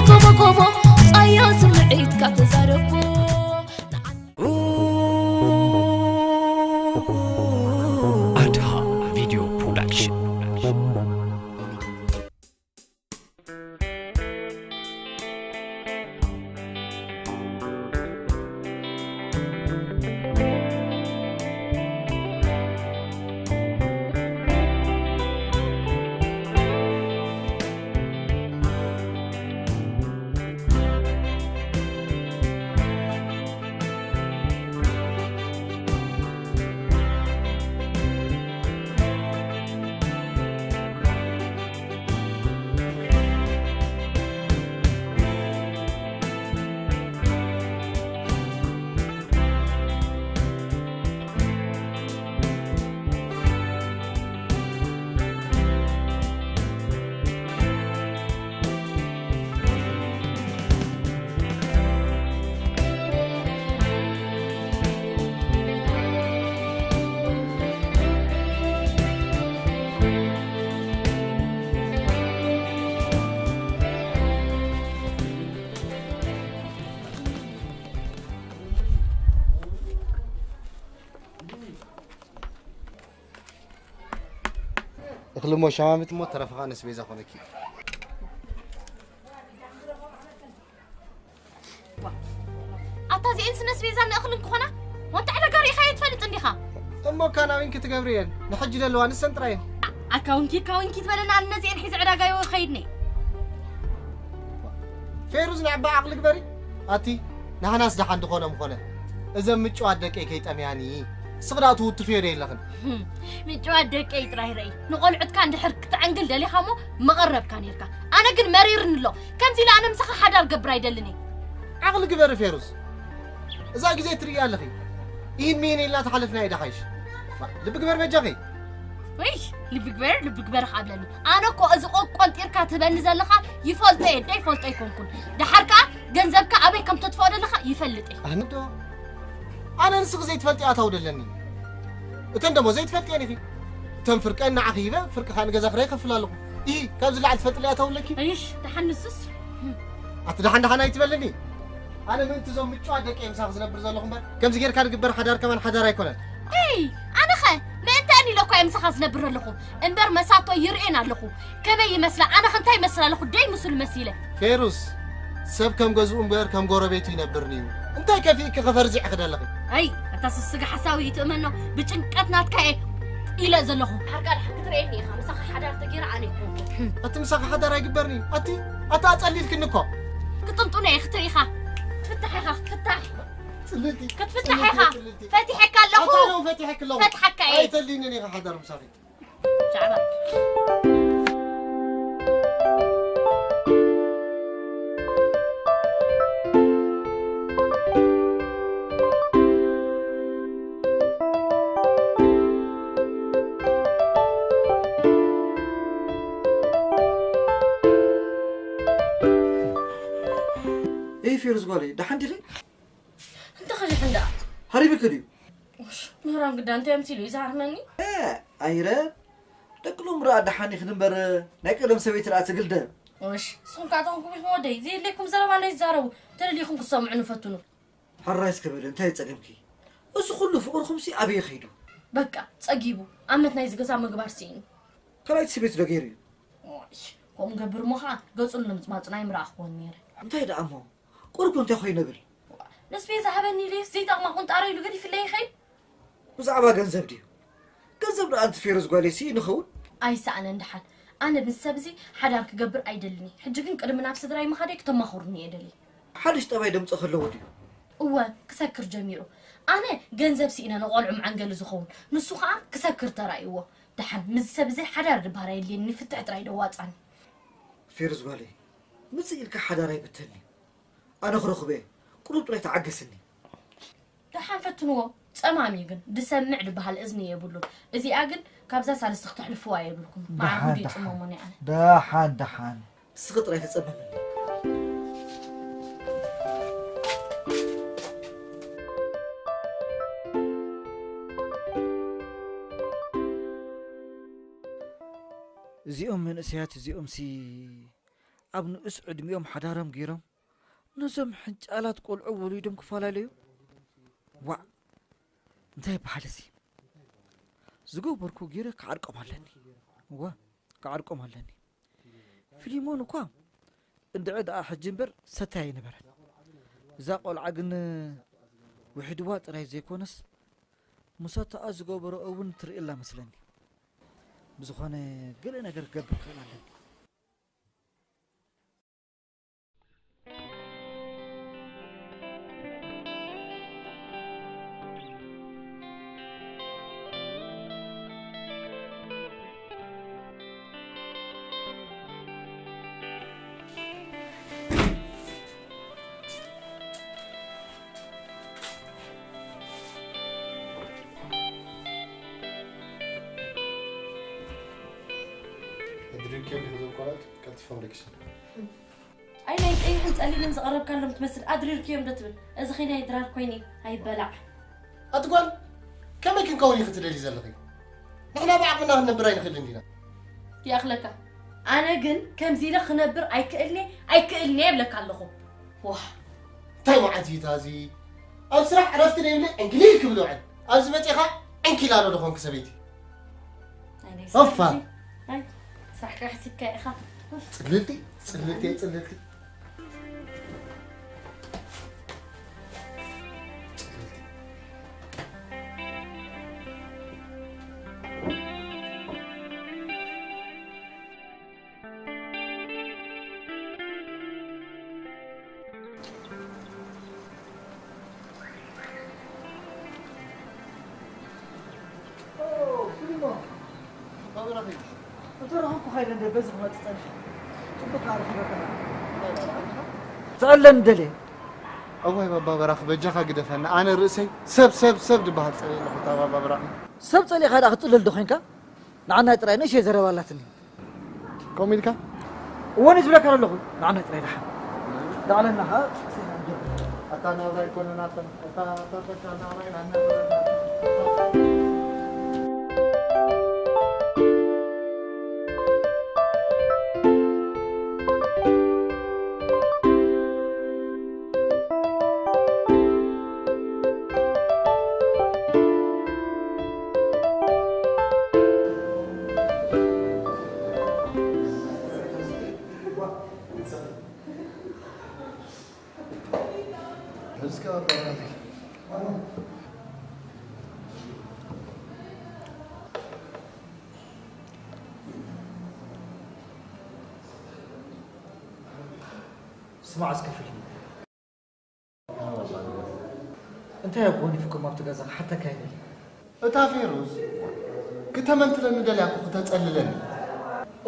ኮሞ ኮሞ ኣያ ስምዒትካ ተዛረቦ ኣድሃ ቪድዮ ፕሮዳክሽን። እኽሊ እሞ ሸማምት እሞ ተረፈኻ ነስቤዛ ኮነኪ። ኣታ እዚኤን ስነስቤዛ ንእኽልን ክኾና ወንታ ዕዳጋ ርኢኻ የትፈልጥ እንዲኻ? እሞ ካናዊን ክትገብሪ እየን ንሕጂ ደለዋ ንሰን ጥራየን። ኣካውንኪ ካውንኪ ትበለና ኣነ እዚኤን ሒዚ ዕዳጋ ይኸይድኒ። ፌሩዝ ንዕባ ዓቕሊ ግበሪ። ኣቲ ንሓናስ ደሓን ድኾነ ምኾነ እዘን ምጭዋት ደቀይ ከይጠምያኒ። እስኺ ደኣ ትውትፍዮ ዶ የለኽን? ምጭዋት ደቀይ ጥራይ ረኢ። ንቖልዑትካ እንድሕር ክትዕንግል ደሊኻ እሞ መቐረብካ ነይርካ። ኣነ ግን መሪርኒ ኣሎ። ከምዚ ኢለ ኣነ ምሳኻ ሓዳር ገብር ኣይደልን እየ። ዓቕሊ ግበሪ ፌሩዝ። እዛ ግዜ ትርእያ ኣለኺ። ኢሂን ሚሂን ኢልና ተሓለፍና እዩ ደሓይሽ። ልቢ ግበር በጃኺ። ውይ፣ ልቢ ግበር፣ ልቢ ግበር ከኣብለኒ። ኣነ እኮ እዚ ቆንጢርካ ትበኒ ዘለኻ ይፈልጦ እየ፣ ደይፈልጦ ኣይኮንኩን። ደሓር ከኣ ገንዘብካ ኣበይ ከም ተጥፍኦ ዘለኻ ይፈልጥ እየ። ኣነ ዶ? ኣነ ንስኺ ዘይትፈልጢ ኣታው ደለኒ። እተን ደሞ ዘይትፈልጥየን ኢኺ። እተን ፍርቀን ንዓኺ ሂበ፣ ፍርቂ ከኣ ንገዛ ክራይ ይኸፍል ኣለኹ። ኢሂ፣ ካብዚ ላዕሊ ትፈልጥለይ ኣታው ኣለኪ? እይሽ፣ ደሓን ንሱስ። ኣቲ ደሓን ደሓን ኣይትበልኒ። ኣነ ምእንቲ እዞም ምጭዋት ደቂ እየ ምሳኺ ዝነብር ዘለኹ እምበር፣ ከምዚ ጌርካ ዝግበር ሓዳር ከማን ሓዳር ኣይኮነን። ኤይ፣ ኣነኸ ምእንታን ኢለ እኮ እየ ምሳኻ ዝነብር ዘለኹ። እምበር መሳቶ ይርእየን ኣለኹ። ከመይ ይመስላ? ኣነኸ እንታይ ይመስል ኣለኹ? ደይ ምስሉ መሲለ። ፌሩስ፣ ሰብ ከም ገዝኡ እምበር ከም ጎረቤቱ ይነብር እዩ። እንታይ ከፊእኪ ከፈርዚዕኺ ደለኺ? ኣይ፣ ኣታ ስስጋ ሓሳዊ ይትእመኖ። ብጭንቀት ናትካ እየ ኢለ ዘለኹ። ሓርቃ ድሓን ክትርእየኒ ኢኻ። ምሳኻ ሓዳር ተጌራ ኣነ ይኮንኩ። ኣቲ ምሳኻ ሓዳር ኣይግበርኒ። ኣቲ፣ ኣታ ኣጸሊልክኒ እኮ። ክጥንጡነ እየ ክትርኢ ኢኻ። ክትፍታሕ ኢኻ፣ ክትፍታሕ። ጽልልቲ። ክትፍታሕ ጽልልቲ፣ ኢኻ። ጽልልቲ። ፈቲሐካ ኣለኹ። ኣታ ነው ፈቲሐክ ኣለኹ። ፈትሓካ እየ። ኣይተሊንን ኢኻ ሓዳር ምሳኺ። ሻዕባ። ኤይ ፌሩዝ ጓለይ፣ ደሓን ዲኺ? እንተ ኸዚሕ እንዳ። ሃሪብኪ ድዩ? ምህራም ግዳ እንታይ ኣምሲሉ እዩ ዝሃርመኒ? እ፣ ኣይረ፣ ደቂ ሎሚ ረኣ ደሓን ኢኽን እምበር፣ ናይ ቀደም ሰበይቲ ረኣ ትግልደ። እሽ፣ ንስኹም ከኣ ተንኩም ኢኹም ወደይ፣ ዘየድልየኩም ዘረባ እንዳይትዛረቡ፣ ተደሊኹም ክትሰምዑ ንፈትኑ። ሕራይ እስከ በሊ፣ እንታይ ጸገምኪ? እዚ ኩሉ ፍቕርኹምሲ ኣበይ ኸይዱ? በቃ፣ ጸጊቡ፣ ኣመት ናይዚ ገዛ ምግባር ስኢኑ። ካልኣይቲ ሰበይቲ ዶ ገይሩ እዩ? ዋይ፣ ከምኡ ገብር እሞ ኸኣ ገጹን ልምጽማጹን ኣይምረኣኽዎን ነይረ። እንታይ ደኣ እሞ? ቁሩብ እንታይ ኮይኑ ብል? ነስቤዛ ሃበኒ ኢሉ ዘይጠቕማ ቁንጣሮ ኢሉ ገዲፍለይ ይኸይድ። ብዛዕባ ገንዘብ ድዩ? ገንዘብ ደኣ ኣንቲ ፌሩዝ ጓለይሲ ንኸውን? ኣይሰኣነን ደሓን። ኣነ ምስ ሰብ እዚ ሓዳር ክገብር ኣይደልን እየ። ሕጂ ግን ቅድሚ ናብ ስድራይ ምኻደይ ክተማኽሩኒ እየ ደልየ። ሓድሽ ጠባይ ደምጽእ ከለዎ ድዩ? እወ፣ ክሰክር ጀሚሩ። ኣነ ገንዘብ ስኢነ ንቖልዑ መዓንገሊ ዝኸውን፣ ንሱ ኸኣ ክሰክር ተራእይዎ። ደሓን፣ ምስዚ ሰብ እዚ ሓዳር ድበሃል ኣየድልየኒ፣ ፍትሕ ጥራይ ደዋጻኒ። ፌሩዝ ጓለይ፣ ምጽእ ኢልካ ሓዳር ኣይብተን'ዩ። ኣነ ክረኽቦ'የ። ቁሩብ ጥራይ ተዓገስኒ። ደሓን ፈትንዎ። ጸማም እዩ ግን፣ ድሰምዕ ድበሃል እዝኒ የብሉን። እዚኣ ግን ካብዛ ሳልስቲ ክተሕልፍዋ የብልኩም። ደሓን፣ መዓርጉ ደሓን። ይጽመሞኒ ኣነ። ደሓን፣ ደሓን። ንስኺ ጥራይ ተጸመምኒ። እዚኦም መንእሰያት እዚኦምሲ ኣብ ንኡስ ዕድሚኦም ሓዳሮም ገይሮም ነዞም ሕንጫላት ቆልዑ ወሊዶም ክፈላለዩ? ዋዕ! እንታይ ይበሃል እዚ? ዝገበርኩ ገይረ ክዓርቆም ኣለኒ። እወ፣ ክዓርቆም ኣለኒ። ፊሊሞን እኳ እንድዒ ደኣ ሕጂ እምበር ሰታይ ኣይነበረን። እዛ ቆልዓ ግን ውሒድዋ ጥራይ ዘይኮነስ፣ ምሳታኣ ዝገበሮ እውን ትርእላ መስለኒ። ብዝኾነ ገለ ነገር ክገብር ክኽእል ኣለኒ። ድሪንክ ዲኹም እዞም ቆልዑት ቀልጢፎም ደቂሶም። ኣይ ናይ ቀይሕን ጸሊምን ዝቐረብካሎም ትመስል ኣድሪርክዮም ዶ ትብል? እዚ ኺናይ ድራር ኮይኒ ኣይበላዕ። ኣቲ ጓል፣ ከመይ ክንከውን ኢኺ ትደልዪ ዘለኺ? ንሕና ብዓቕምና ክንነብር ኣይንኽእልን ዲና? ይኣኽለካ። ኣነ ግን ከምዚ ኢለ ክነብር ኣይክእልኒ፣ ኣይክእልኒ እየ እብለካ ኣለኹ። ዋህ። እንታይ መዓት እዩ እታ እዚ? ኣብ ስራሕ ዕረፍቲ ደይብለይ ዕንክሊል ክብል ውዕል። ኣብዚ መጺኻ ዕንኪላሎ ዶ ኾንኩ ሰበይቲ? ኣይ፣ ናይ ኦፋ። ስራሕ እዚ። ኣይ፣ ስራሕካ ሓሲብካ ኢኻ። ጽልልቲ፣ ጽልልቲ፣ ጽልልቲ። ኦ፣ ፊልሞ። ባብራኺ። እተረኸብኩኻ ኢለ እንደ በዚ ክመጽእ ጸኒሐ። ጽቡቅ ከኣ ረኺበካ። ትዕለኒ ደልየ። እዋይ ባባ በራኺ፣ በጃኻ ግደፈኒ። ኣነ ርእሰይ ሰብ፣ ሰብ፣ ሰብ ድበሃል ጸሊኤ ኣለኹ፣ እታ ባባ በራኺ። ሰብ ጸሊእካ ደኣ ክትጽልል ዶ ኾንካ? ንዓናይ ጥራይ ንእሽተይ ዘረባ ኣላትኒ። ከምኡ ኢልካ? እወ፣ ንዝብለካ ዘለኹ ንዓናይ ጥራይ ደሓን። ዳዕለና ኸኣ ኣታ ናብራ ኣይኮነን፣ ኣታ፣ ኣታ፣ ኣታ፣ ኣታ ናብራ ኢና፣ ናብራ ኢና። ስማዕ እስከ ፊልም። እንታይ ኣቦኒ ፍቅም ኣብቲ ገዛ ክሓተካ ይደሊ። እታ ፌሩዝ ክተመንትለኒ ደልያ እኮ ክተጸልለኒ።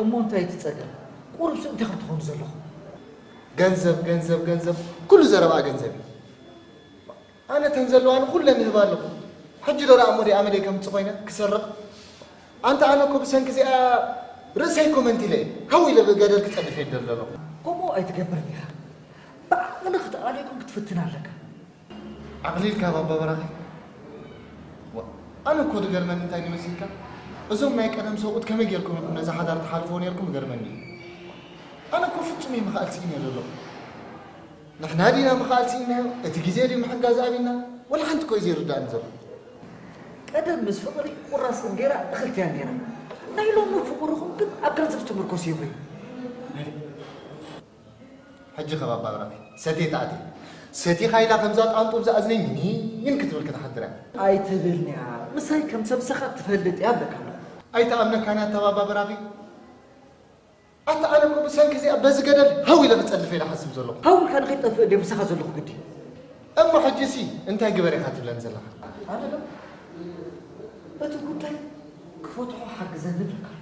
እሞ እንታይ እቲ ጸገም? ቁሩብ ስንት ኢኹም ትኾኑ ዘለኹም? ገንዘብ፣ ገንዘብ፣ ገንዘብ፣ ኩሉ ዘረባኣ ገንዘብ እዩ። ኣነ ተን ዘለዋኒ ኩለን ይህባ ኣለኹ። ሕጂ ዶ ደኣ እሞ ደኣ ኣመለይ ከምጽእ ኮይነ ክሰርቕ? ኣንታ ኣነ እኮ ብሰንኪ እዚኣ ርእሰይ እኮ መንቲለ እየ። ሃው ኢለ ብገደል ክጸድፍ እየ ዝደሊ ዘለኹ። ከምኡ ኣይትገብርን ኢኻ። ብዓቕሊ ክትኣልየኩም ክትፍትን ኣለካ። ዓቕሊ ኢልካ ባባ በራኺ? ዋ፣ ኣነ እኮ ዝገርመኒ እንታይ ንመሲልካ? እዞም ናይ ቀደም ሰብኡት ከመይ ጌርኩም ኢኹም ነዚ ሓዳር ትሓልፍዎ ኔርኩም ይገርመኒ እዩ። ኣነ እኮ ፍጹም እየ ምኽኣል ስኢነ ዘለኹ። ንሕና ዲና ምኽኣል ስኢንናዮ? እቲ ግዜ ድዩ ምሕጋዝ ኣቢና? ወላ ሓንቲ እኮ እዩ ዘይርድኣኒ ዘሎ። ቀደም ምስ ፍቕሪ ቁራስ እንጌራ እኽልቲ እያ ነይራ። ናይ ሎሚ ፍቕርኹም ግን ኣብ ገንዘብ ዝተመርኮሰ እዩ ኮይኑ። ሕጂ ኸ ባባ ብራኺ፣ ሰትየ ተኣትየ። ሰቲኻ ኢላ ከምዛ ጣንጡ ብዛ እዝነይ ሚኒን ክትብል ክትሓድር እያ። ኣይትብልንያ፣ ምሳይ ከም ሰብ ምሳኻ ትፈልጥ እያ እብለካ ኣለኹ። ኣይትኣምነካን እያ እታ ባባ ብራኺ። ኣታ ኣነ እኮ ብሰንኪ እዚኣ በዚ ገደል ሃው ኢለ ክጸድፍ እየ ዝሓስብ ዘለኹ። ሃው ኢልካ ንኸይትጠፍእ ድየ ምሳኻ ዘለኹ ግዲ? እሞ ሕጂሲ እንታይ ግበር ኢኻ ትብለኒ ዘለኻ? ኣነ ዶ? እቲ ጉዳይ ክፈትሖ ሓግዘኒ እብለካ ኣለኹ።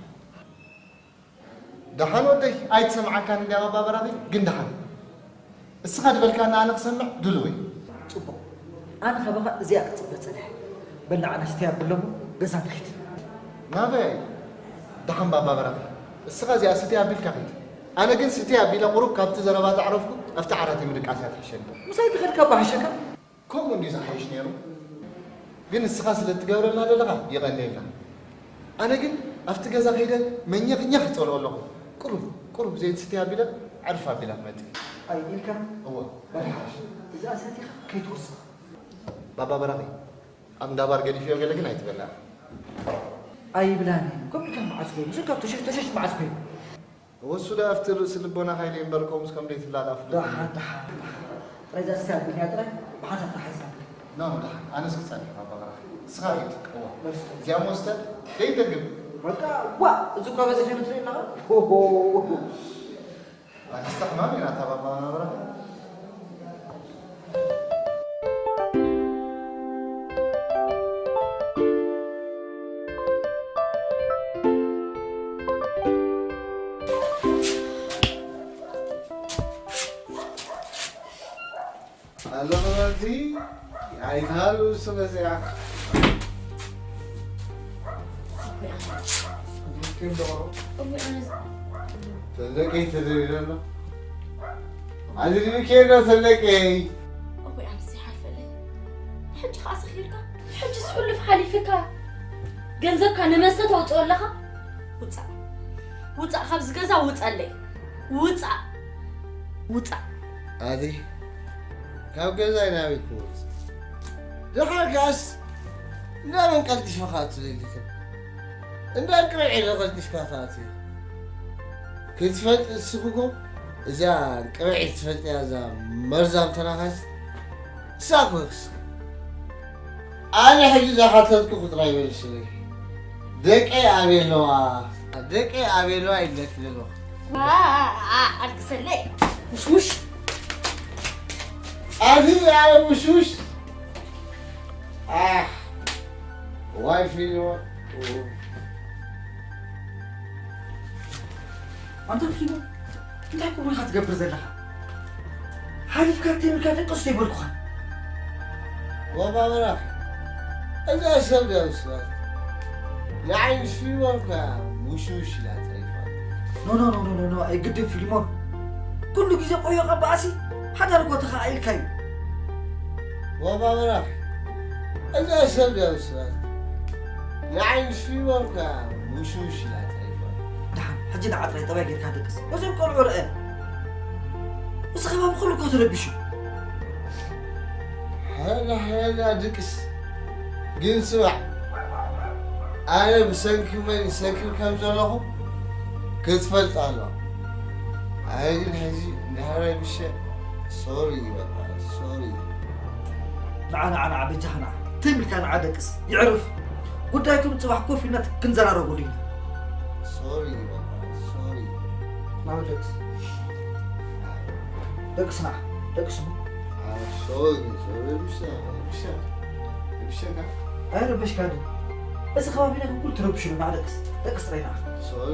ደሓን ወደይ፣ ኣይትሰምዓካን እንድያ ባባ በራኺ፣ ግን ደሓን። እስኻ ዝበልካኒ ኣነ ክሰምዕ ድሉው እየ። ጽቡቕ። ኣነ ካባኻ እዚኣ ክጽበ ጸኒሐ። በል ንዓና ስትያ ኣብሎ እሞ ገዛ ንኺድ። ናበይ? ደሓን ባባ በራኺ። እስኻ እዚኣ ስትያ ኣቢልካ ኺድ። ኣነ ግን ስትያ ኣቢለ ቁሩብ ካብቲ ዘረባ ዝዓረፍኩ ኣብቲ ዓራት ምድቃስ እያ ትሕሸኒ። ምሳይ ተኸድካ ባሕሸካ? ከምኡ እንድዩ ዝሓይሽ ነይሩ። ግን ንስኻ ስለ እትገብረልና ዘለኻ የቐንየልና። ኣነ ግን ኣብቲ ገዛ ከይደ መኘኽኘኽ ይጸልኦ ኣለኹ። ቁሩብ፣ ቁሩብ ዘይትስትያ ኣቢለ ዕርፍ ኣቢላ ክመጽእ። ኣይ ኢልካ? እወ። በል ሓሽ። እዛ ሰቲኻ ከይትወስኽ። ባባ በራኺ ኣብ እንዳባር ገዲፍዮ ገለ ግን ኣይትበላ። ኣይብላን እየ። ከምኡ ኢልካ መዓስ ኮይኑ? ስልካ ተሸሽ ተሸሽ መዓስ ኮይኑ? ወሱ ዳ ኣብቲ ርእሲ ልቦና ካይለ እምበር ከምስ ከም ደይትላላፍ። ደሓን ደሓን ደሓን። ጥራይ እዛ ስቲያ ኣቢልያ ጥራይ ብሓንሳብ ተሓዝና። ኖ ኖ ደሓን ኣነስ ክጸንሕ ባባ በራኺ። እስኻ ሂድ። እወ። በስ። እዚኣ መስተ ደይደግም። በቃ ዋ እዚ እኳ በዚሑ ንትርኢ ኣለኻ። ሆሆ። ኣንስቲ ሕማም ኢና ተባባና ብራ። ኣለኹ በዚ ኣይትሃሉ እሱ በዚኣ። እሙይ ኣነ ሰለቀይ ተደሪረ ኣሎ። ኣድሪብኪ ኣሎ ሰለቀይ። እሙይ ኣነ ዘይሓልፈለይ። ሕጂ ከኣ ሰኺርካ? ሕጂስ ሕሉፍ ሓሊፍካ? ገንዘብካ ንመስተ ተውፅኦ ኣለኻ? ውፃእ። ውፃእ ካብዚ ገዛ ውፀለይ። ውፃእ። ውፃእ። ኣቲ ካብ ገዛይ ናበይ ክወጽእ? ደሓር ከኣስ እንዳመን ቀልጢፈ ክኣቱ ደሊኻ? እንዳ እንቅርዕ ኢለ ቀልጢፍካ ትኣቱ ኢኻ። ክትፈልጥ እስኺ እኮ እዛ እንቅርዒት ትፈልጥያ እዛ መርዛም ተናኻስ እሳ እኮ ኢኽስ። ኣነ ሕጂ ዝሓተትኩ ጥራይ መልስለይ። ደቀይ ኣበይ ኣለዋ? ደቀይ ኣበይ ኣለዋ ኢለኪ ዘለኹ። ኣልቅሰለይ ውሽውሽ ኣቲ ኣረ ውሽውሽ ኣሕ ዋይ ፊልም ኣንታ ፊልም እንታይ ኮን ኢኻ ትገብር ዘለኻ? ሓሊፍካ ተይብልካ ደቂ ኣንስትዮ ይበልኩኻ። ወባበራ እዛ ሰብ ድያ ምስላት ንዓይ ምስ ፊልሞን ከ ውሽውሽ ኢላ ተሪፋ። ኖ ኖ ኖ ኖ ኖ ኣይግድን ፊልሞን ኩሉ ግዜ ቆዮ ቀባእሲ ሓዳር እኮ ተኸኣኢልካ እዩ። ወባበራ እዛ ሰብ ድያ ምስላት ንዓይ ምስ ፊልሞን ከ ውሽውሽ ኢላ ተሪፋ። ደሓን ሕጂ ንዓ ጥራይ ጠባይ ጌርካ ደቅስ እዞም ቆልዑ ርአ እዚ ከባቢ ኩሉ እኮ ተረቢሹ። ሓላ ሓላ ድቅስ ግን ስማዕ ኣነ ብሰንኪ መን ይሰክር ከም ዘለኹ ክትፈልጥ ኣሎ። ኣነ ግን ሕዚ እንድሕር ረቢሸ ሶሪ በቃ ሶሪ። ንዓ ንዓ ንዓ በጃኻ ንዓ ትም ኢልካ ንዓ ደቅስ የዕርፍ። ጉዳይኩም ጽባሕ ኮፍ ኢልና ክንዘራረበሉ ኢና። ሶሪ በቃ ሶሪ። ናው ደቅስ ደቅስ ንዓ ደቅስ እሞ። ኣረ ሶሪ ሶሪ ብሻ ብሻ ብሻ ኣይረበሽካ ዶ እዚ ከባቢና ግን ኩሉ ተረብሹ ነው ንዓ ደቅስ ደቅስ ጥራይ ንዓ። ሶሪ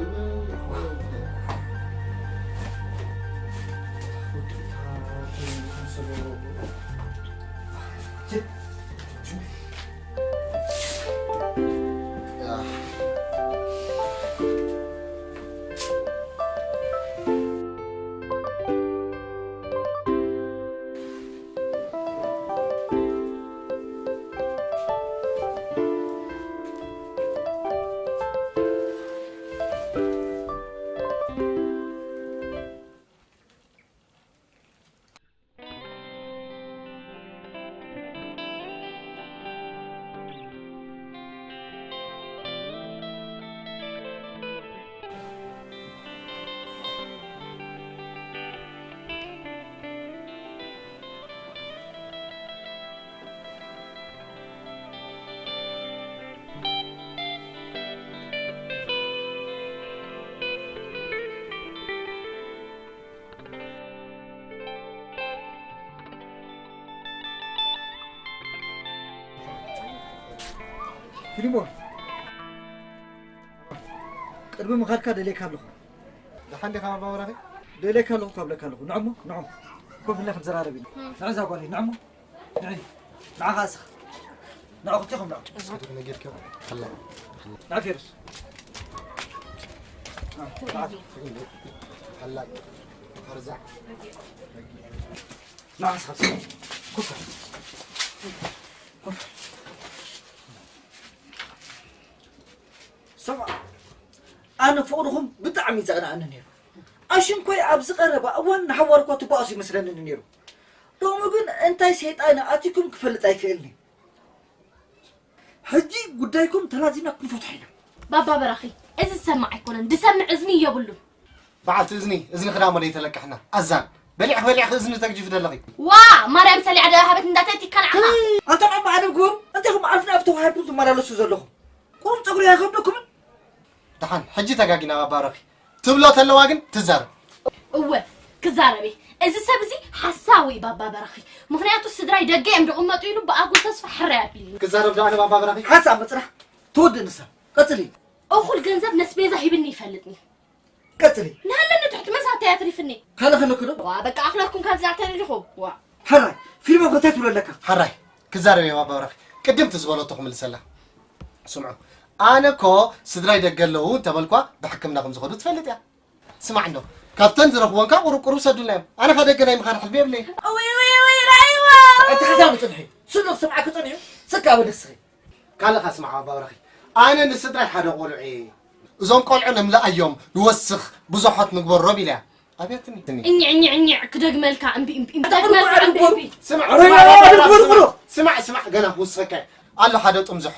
ፊልሞን ቅድሚ ምኻድካ ደልየካ ኣለኹ። ደሓን ዲኻ ኣባ በራኺ? ደልየካ ኣለኹ እኳ እብለካ ኣለኹ። ንዕሞ ንዑ ኮፍ ኢልና ክንዘራረብ ኢና። ንዕዛ ጓለይ ንዕሞ ንዒ ንዓኻ እስኻ ንዑ ክልቴኹም ንዑ። እስኪ ነጊርካ ሓላ ንዓ ፌሩስ። ሓላ ፈርዛ ንዓ እስኻ እስኻ ኮፍ በል። ኮፍ በል። ስማ ኣነ ፍቕርኹም ብጣዕሚ እዩ ዘቕንኣኒ ነይሩ። ሽንኮይ ኣብዚ ቀረባ እዋን ንሓዋርኳ ትባኣሱ ይመስለኒ ነይሩ። ሎሚ ግን እንታይ ሰይጣን ኣቲኩም ክፈልጥ ኣይክእልኒ። ሕጂ ጉዳይኩም ተላዚና ክንፈትሖ ኢና። ባባ በራኺ፣ እዚ ዝሰማዕ ኣይኮነን፣ ዝሰምዕ እዝኒ የብሉን። በዓልቲ እዝኒ፣ እዝኒ ክዳሞ ደይ ተለቅሕና። ኣዛን፣ በሊዕኺ በሊዕኺ እዝኒ ተግጅፊ ደለኺ። ዋ፣ ማርያም ሰሊዓ ደሃበት እንዳተቲካ ንዓኻ። ኣንታ ዑማ ኣደብ ግበሩ፣ እንቴኹም ኣፍና ኣፍ ተዋሂድኩም ትመላለሱ ዘለኹም? ቁሩብ ጸጉሪ ኣይኸብደኩምን? ደሓን፣ ሕጂ ተጋጊና ባባ በራኺ። ትብሎ ተለዋ ግን ትዛረብ። እወ፣ ክዛረብ እየ። እዚ ሰብ እዚ ሓሳዊ እዩ ባባ በራኺ። ምኽንያቱ ስድራይ ደገ እዮም ዝቕመጡ ኢሉ ብኣጉል ተስፋ ሕራይ ኣቢሉ። ክዛረብ ዶ ኣነ ባባ በራኺ? ሓሳብ ምጽራሕ ትወድእ ንሳ። ቀጽሊ። እኹል ገንዘብ ነስቤዛ ሂብኒ ይፈልጥኒ። ቀጽሊ። ንሃለኒ ትሕቲ መሳተይ ኣትሪፍኒ። ካልእ ከለኩ ዶ? ዋ፣ በቃ ኣኽለኩም ካብዚ ኣተሪኹ። ዋ። ሕራይ፣ ፊልሞም ከታይ ትብሎ ኣለካ? ሕራይ፣ ክዛረብ እየ ባባ በራኺ። ቅድም ትዝበለቶ ክምልሰላ። ስምዑ፣ ኣነ እኮ ስድራይ ደገ ኣለዉ እንተበልኳ ብሕክምና ከም ዝኸዱ ትፈልጥ እያ። ስማዕ እንዶ፣ ካብተን ዝረኽቦንካ ቁሩብ ቁሩብ ሰዱልና እዮም። ኣነ ኸ ደገ ናይ ምኻድ ሕልሚ የብለይ። ውይ፣ ውይ፣ ውይ፣ ራይዋ! ኣቲ ሓሳብ ጽንሒ፣ ስሉቕ ስምዓኪ ጸኒሑ፣ ስካ በደስኺ። ካልኻ ስማዕ ባባ በራኺ። ኣነ ንስድራይ ሓደ ቆልዑ እየ። እዞም ቆልዑ ንምልኣዮም፣ ንወስኽ፣ ብዙሖት ንግበሮም ኢለ እያ። ኣብያትኒ። እኝዕ፣ እኝዕ፣ እኝዕ፣ ክደግመልካ፣ እምቢ፣ እምቢ፣ እምቢ፣ ኣታ ክደግመልካ፣ ቁሩብ እምቢ፣ ቁሩብ እምቢ። ስማዕ፣ ኧረ፣ ስማዕ፣ ኧረ፣ ባባ ቁሩብ፣ በራኺ፣ ቁሩብ፣ ቁሩብ። ስማዕ፣ ስማዕ፣ ገና ክውስኸካ እየ። ኣሎ ሓደ ጥምዙሕ።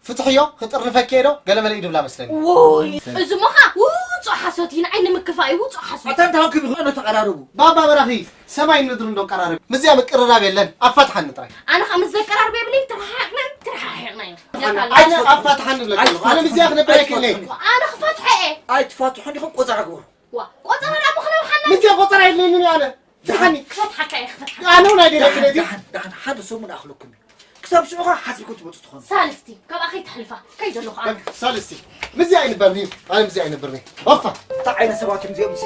ፍትሕዮ፣ ክጥርንፈኪ እየ ዶ? ገለ መለ እዩ ድብላ መስለኒ። ውይ፣ እዚ ሞኻ ውጹእ ሓሶት እዩ፣ ንዓይ ንምክፋእ እዩ፣ ውጹእ ሓሶት። ኣታ እንታይ ኮንኩም ኢኹም? ኣነ ተቐራረቡ። ባባ በራኺ፣ ሰማይ ምድሪ እንዶ ቀራረብ። ምስዚኣ ምቅርራብ የለን፣ ኣፋትሓኒ ጥራይ። ኣነ ኸኣ ምስ ዘቀራርብ የብለይ፣ ተረሓሒቕና፣ ተረሓሒቕና ኢና። ኣነ ኣፋትሓኒ፣ ኣፋትሓኒ እብለኪ ኣለኹ። ኣነ ምስዚኣ ክነብር ኣይክእልን እየ። ኣነ ክፈትሖ እየ። ኣይትፋትሑን ኢኹም፣ ቆጸራ ግበሩ። ዋ፣ ቆጸራ ደኣ ምኽነው ሓና። ምስዚኣ ቆጸራ የድልየንን እዩ ኣነ። ፍትሓኒ። ክፈትሓካ እየ፣ ክፈትሓካ። ኣነ እውን ኣይደልየክን እየ። ደሓን፣ ደሓን፣ ሓደ ሰሙን ኣኽለኩም እዩ። ክሳብ ሽዑ ኸኣ ሓሲብኩም ትመጹ ትኾኑ። ሳልስቲ፣ ካብኣ ከይትሕልፋ። ከይደ ኣለኹ ኣነ። በቃ፣ ሳልስቲ። ምስዚ ኣይንበርኒ፣ ኣነ ምስዚ ኣይንበርኒ። ኦፋ። እንታይ ዓይነት ሰባት እዮም እዚኦም ሲ?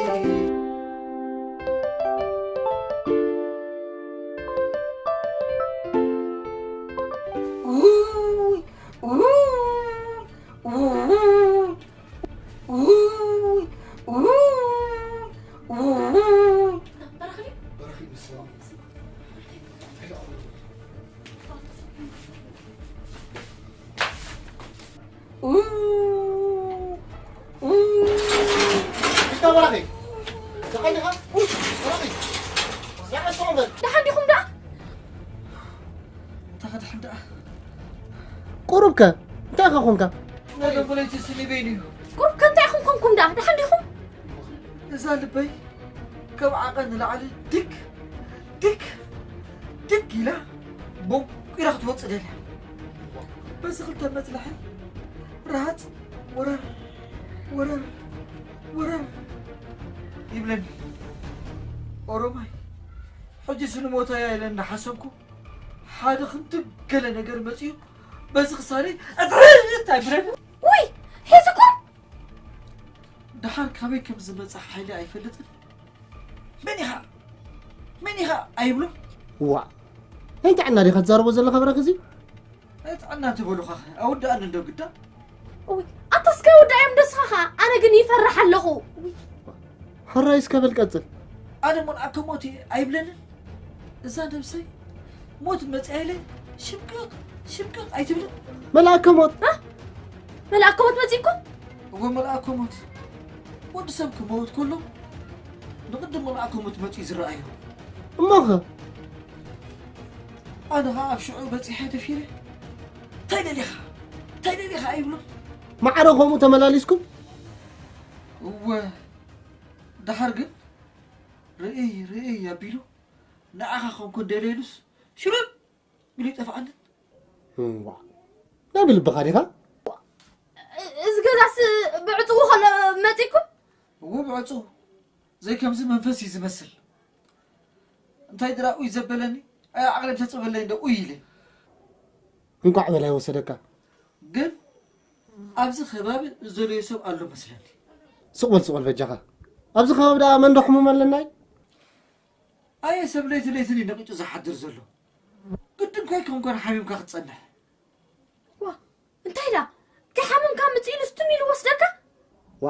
ውይ፣ ውይ፣ ውይ፣ ውይ፣ ውይ፣ ውይ። በረኺ፣ በረኺ፣ ደሓን ዲኹም ደኣ? እንታይ ከ ደሓን ደኣ? ቁሩብ ከ እንታይ ኢኻ ኾንካ? ናይ ደንጎለይቲ ስኒ በይኑ እዩ። ቁሩብ ከ እንታይ ኢኹም ኮንኩም ደኣ? ደሓን ዲኹም? እዛ ልበይ ካብ ዓቐን ንላዕሊ ድግ፣ ድግ፣ ድግ ኢላ ቦንቁ ኢላ ክትወጽእ ደልያ። በዚ ክልተ መጽለሒ ርሃጽ ወረር፣ ወረር፣ ወረር ይብለኒ። ኦሮማይ፣ ሕጂስ ንሞታ እያ ኢለ እናሓሰብኩ፣ ሓደ ክንዲ ገለ ነገር መጺኡ፣ በዚ ክሳደይ እትሕት ኣይብለኒ። ውይ፣ ሒዝኩም? ደሓር ካበይ ከም ዝመጽእ ሓይሊ ኣይፈልጥን። መን ኢኻ? መን ኢኻ? ኣይብሉን። ዋእ! ናይ ጥዕና ዲኻ ትዛረቦ ዘለኻ በራኺ እዚ? ናይ ጥዕና እንተበሉኻኸ? ኣውድኣኒ እንዶ ግዳ። እውይ፣ ኣታ እስከ ውዳእዮም ደስኻ ኸኣ። ኣነ ግን ይፈርሕ ኣለኹ። እውይ። ሕራይ እስከ በል ቀጽል። ኣነ መልኣከ ሞት እየ ኣይብለንን? እዛ ነብሰይ ሞት መጽያ ኢለ ሽምቅቕ፣ ሽምቅቕ ኣይትብልን? መልኣከ ሞት? እ? መልኣከ ሞት መጺእኩም? እወ፣ መልኣከ ሞት። ወዲ ሰብ ክመውት ከሎ ንቕድም መልኣከ ሞት መጺኡ ዝረኣዮ። እሞኸ? ኣነ ኸኣ ኣብ ሽዑ በጺሐ ደፊረ። እንታይ ደሊኻ? እንታይ ደሊኻ ኣይብሉን። ማዕረ ከምኡ ተመላሊስኩም? እወ፣ ደሓር ግን ርእይ ርእይ ኣቢሉ ንዓኻ ኮንኩ እንደልየሉስ ሽርብ ኢሉ ይጠፍኣኒ። እዋ፣ ናይ ብልብኻ ዲኻ? እዚ ገዛስ ብዕጽዉ ኸሎ መጺእኩም? እዎ፣ ብዕጹ። ዘይከምዚ መንፈስ እዩ ዝመስል። እንታይ ድራ ኡይ ዘበለኒ? ኣይ ዓቕሊ ተጽበለኒ ዶ ኡይ ኢለ። እንቋዕ በላይ ወሰደካ። ግን ኣብዚ ከባቢ ዝደለዮ ሰብ ኣሎ መስለኒ። ስቕ በል፣ ስቕ በል በጃኻ። ኣብዚ ከባቢ ደኣ መን ዶ ሕሙም ኣለናይ? ኣየ ሰብ ለይቲ ለይቲ ድዩ ነቒጡ ዝሓድር ዘሎ? ግድን ኮይ ኮንኮን ሓሚምካ ክትጸንሕ። ዋ፣ እንታይ ዳ? ከይሓመምካ ምጽእ ኢሉ ስቱም ኢሉ ወስደካ? ዋ፣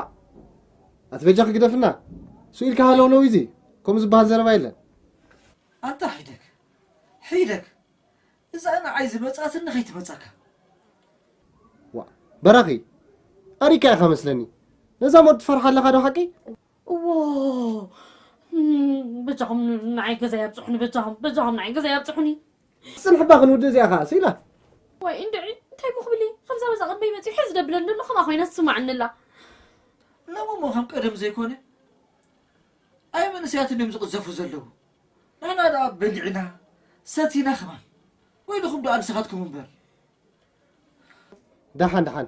ኣቲ በጃኺ ግደፍና። ስኡ ኢልካ ሃለውለው እዩ እዚ። ከምኡ ዝበሃል ዘረባ የለን። ኣንታ ሒደግ፣ ሒደግ። እዛ ንዓይ ዝመጻትኒ ከይትመጻካ። ዋ፣ በራኺ፣ ኣሪካ ኢኻ መስለኒ። ነዛ ሞት ትፈርሓ ኣለኻ ዶ ሓቂ? እዎ። እም፣ በጃኹም ንዓይ ገዛ ያብፅሑኒ፣ በጃኹም፣ በጃኹም ንዓይ ገዛ ያብፅሑኒ። ጽንሕባ ክንውድእ እዚኣ ኸዓ፣ ስኢና። ወይ እንድዒ፣ እንታይ እሞ ክብል እየ? ከምዛ በዛ ቅድመይ መፂኡ ሕዚ ደብለኒ ዘሎ ከምኣ ኮይና ትስማዕኒ ኣላ። ሎሚ እሞ ከም ቀደም ዘይኮነ። ኣይ መንእሰያት እንድዮም ዝቕዘፉ ዘለዉ። ንሕና ደኣ በሊዕና፣ ሰቲና ከማን። ወይልኹም ደኣ ንስኻትኩም እምበር። ደሓን ደሓን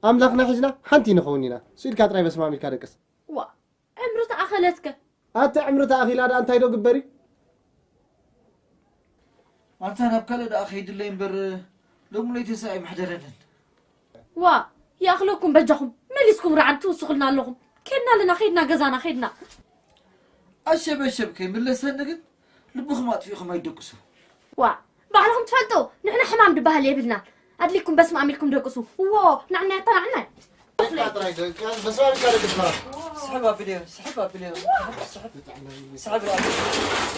ኣምላኽና ሒዝና ሓንቲ ንኸውን ኢና። ስኢልካ ጥራይ በስማም ኢልካ ደቅስ። ዋ፣ ዕምሪ ተኣኸለትከ? ኣቲ ዕምሪ ተኣኺላ ደኣ እንታይ ዶ ግበር እዩ? ኣንታ ናብ ካልእ ደኣ ከይድለይ እምበር ሎሚ ለይተሰ ኣይምሕደረንን። ዋ፣ ይኣኽለኩም በጃኹም፣ መሊስኩም ርዓድ ትውስኹልና ኣለኹም። ከድና ኣለና፣ ከድና ገዛና ከድና። ኣሸበሸብ ከይምለሰኒ ግን ልብኹም ኣጥፊእኹም ኣይደቅሱ። ዋ፣ ባዕልኹም ትፈልጡ፣ ንሕና ሕማም ድበሃል የብልናን። ኣድሊኩም በስመኣም ኢልኩም ደቅሱ። እዎ፣ ናዕናይ ኣታ ናዕናይ። ስሕብ ኣቢለዮ፣ ስሕብ ኣቢለዮ፣ ስሕብ፣ ስሕብ።